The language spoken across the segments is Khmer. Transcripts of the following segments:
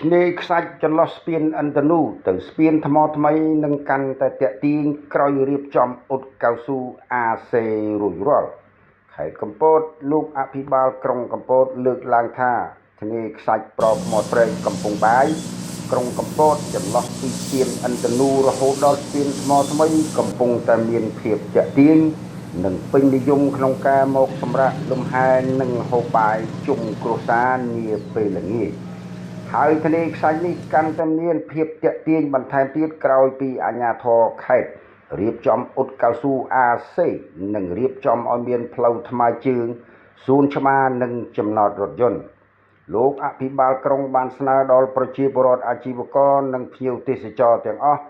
ឆ្នេរខ្សាច់ចន្លោះស្ពានឥន្ទនូទៅស្ពានថ្មថ្មីនឹងកាន់តែទាក់ទាញក្រោយរៀបចំអ៊ុតកៅស៊ូអាសេរួចរាល់ខេត្តកំពតលោកអភិបាលក្រុងកំពតលើកឡើងថាឆ្នេរខ្សាច់ប្របថ្មព្រែកកំពង់បាយក្រុងកំពតចន្លោះពីស្ពានឥន្ទនូរហូតដល់ស្ពានថ្មថ្មីកំពុងតែមានភាពទាក់ទាញនិងពេញនិយមក្នុងការមកសម្រាកលំហែនិងហូបបាយជុំគ្រួសារនាពេលល្ងាចហើយឆ្នេរខ្សាច់នេះកាន់តែមានភាពទាក់ទាញបន្ថែមទៀតក្រោយពីអាជ្ញាធរខេត្តរៀបចំអ៊ុតកៅស៊ូអាសេនិងរៀបចំឲ្យមានផ្លូវថ្មើរជើងសួនច្បារនិងចំណតរថយន្តលោកអភិបាលក្រុងបានស្នើដល់ប្រជាពលរដ្ឋអាជីវករនិងភ្ញៀវទេសចរទាំងអស់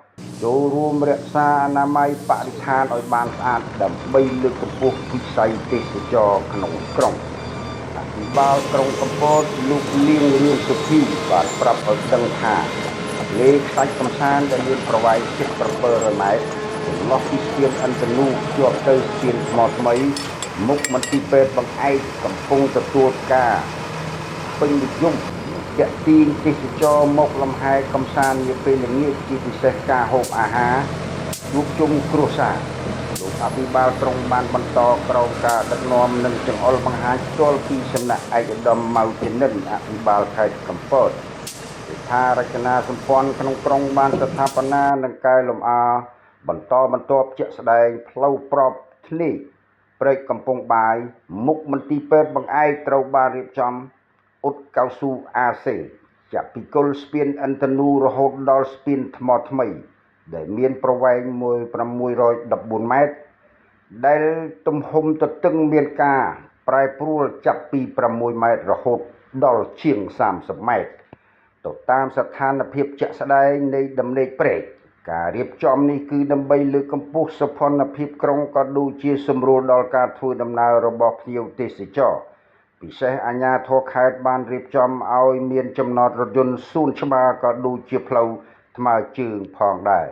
ចូលរួមរក្សាអនាម័យបរិស្ថានឲ្យបានស្អាតដើម្បីលើកកម្ពស់វិស័យទេសចរក្នុងក្រុងអភិបាលក្រុងកំពតលោកលៀងរឿងសុភីបានប្រាប់ឲ្យដឹងថាលេខ្សាច់កំសាន្តដែលមានប្រវែងជិត700ម៉ែត្រចន្លោះពីស្ពានឥន្ទនូភ្ជាប់ទៅស្ពានថ្មថ្មីមុខមន្ទីរពេទ្យបង្អែកកំពុងទទួលការពេញនិយមទាក់ទាញទេសចរមកលំហែកំសាន្តនាពេលល្ងាចជាពិសេសការហូបអាហារជួបជុំគ្រួសារលោកអភិបាលក្រុងបានបន្តក្រោមការដឹកនាំនិងចង្អុលបង្ហាញផ្ទាល់ពីសំណាក់ឯកឧត្តមម៉ៅធនិនអភិបាលខេត្តកំពតថារចនាសម្ព័ន្ធក្នុងក្រុងបានស្ថាបនានិងកែលម្អបន្តបន្ទាប់ជាក់ស្ដែងផ្លូវប្របធ្នេព្រែកកំពង់បាយមុខមន្ទីរពេទ្យបង្អែកត្រូវបានរៀបចំអ៊ុតកៅស៊ូអាសេចាប់ពីគល់ស្ពានឥន្ទនូរហូតដល់ស្ពានថ្មថ្មីដែលមានប្រវែង1614ម៉ែត្រដែលទំហំទទឹងមានការប្រែប្រួលចាប់ពី6ម៉ែត្ររហូតដល់ជាង30ម៉ែត្រទៅតាមស្ថានភាពជាក់ស្ដែងនៃដំណេកព្រែកការរៀបចំនេះគឺដើម្បីលើកកម្ពស់សោភ័ណភាពក្រុងក៏ដូចជាសម្រួលដល់ការធ្វើដំណើររបស់ភ្ញៀវទេសចរពិសេសអាជ្ញាធរខេត្តបានរៀបចំឲ្យមានចំណតរថយន្តសួនច្បារក៏ដូចជាផ្លូវថ្មើរជើងផងដែរ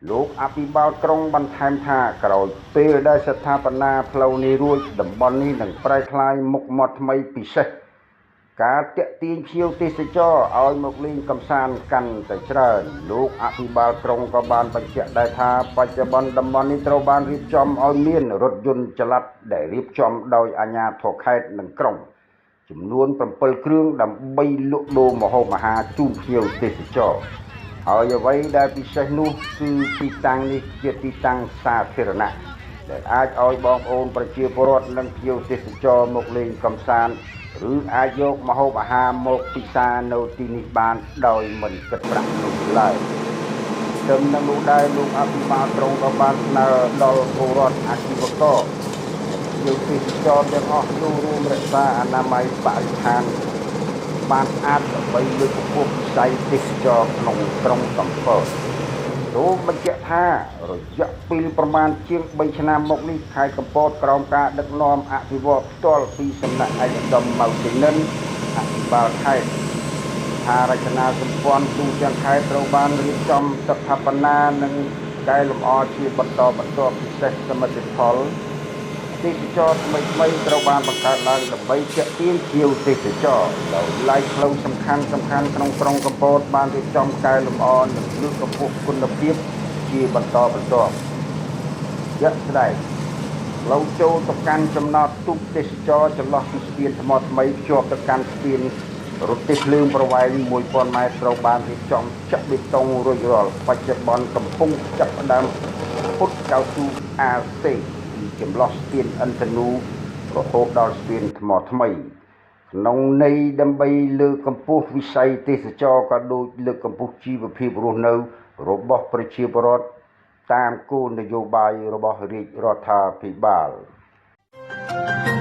លោកអភិបាលក្រុងបន្ថែមថាក្រោយពេលដែលស្ថាបនាផ្លូវនេះរួចតំបន់នេះនឹងប្រែក្លាយមុខមាត់ថ្មីពិសេសការទាក់ទាញភ្ញៀវទេសចរឲ្យមកលេងកម្សាន្តកាន់តែច្រើនលោកអភិបាលក្រុងក៏បានបញ្ជាក់ដែរថាបច្ចុប្បន្នតំបន់នេះត្រូវបានរៀបចំឲ្យមានរថយន្តចល័តដែលរៀបចំដោយអាជ្ញាធរខេត្តនិងក្រុងចំនួន7គ្រឿងដើម្បីលក់ដូរម្ហូបអាហារជូនភ្ញៀវទេសចរហើយអ្វីដែលពិសេសនោះគឺទីតាំងនេះជាទីតាំងសាធារណៈដែលអាចឲ្យបងប្អូនប្រជាពលរដ្ឋនិងភ្ញៀវទេសចរមកលេងកម្សាន្តឬអាចយកម្ហូបអាហារមកពិសានៅទីនេះបានដោយមិនគិតប្រាក់នោះឡើយទន្ទឹមនឹងនោះដែរលោកអភិបាលក្រុងក៏បានស្នើដល់ពលរដ្ឋអាជីវករភ្ញៀវទេសចរទាំងអស់ចូលរួមរក្សាអនាម័យបរិស្ថានបានស្អាតដើម្បីលើកកម្ពស់វិស័យទេសចរក្នុងក្រុងកំពតលោកបញ្ជាក់ថារយៈពេលប្រមាណជាង3ឆ្នាំមកនេះខេត្តកំពតក្រោមការដឹកនាំអភិវឌ្ឍផ្ទាល់ពីសំណាក់ឯកឧត្តមម៉ៅធនិនអភិបាលខេត្តថារចនាសម្ព័ន្ធទូទាំងខេត្តត្រូវបានរៀបចំស្ថាបនានិងកែលម្អជាបន្តបន្ទាប់ពិសេសសមិទ្ធផលទេសចរថ្មីថ្មីត្រូវបានបង្កើតឡើងដើម្បីទាក់ទាញភ្ញៀវទេសចរដោយឡែកផ្លូវសំខាន់សំខាន់ក្នុងក្រុងកំពតបានរៀបចំកែលម្អនិងលើកកម្ពស់គុណភាពជាបន្តបន្ទាប់ជាក់ស្ដែងផ្លូវចូលទៅកាន់ចំណតទូកទេសចរចន្លោះពីស្ពានថ្មថ្មីភ្ជាប់ទៅកាន់ស្ពានរថភ្លើងប្រវែង1000ម៉ែត្រត្រូវបានរៀបចំចាក់បេតុងរួចរាល់បច្ចុប្បន្នកំពុងចាប់ផ្ដើមពុតកៅស៊ូអាសេចម្លោះស្ពានឥន្ទនូរហូតដល់ស្ពានថ្មថ្មីក្នុងន័យដើម្បីលើកកម្ពស់វិស័យទេសចរក៏ដូចលើកកម្ពស់ជីវភាពរស់នៅរបស់ប្រជាពលរដ្ឋតាមគោលនយោបាយរបស់រាជរដ្ឋាភិបាល។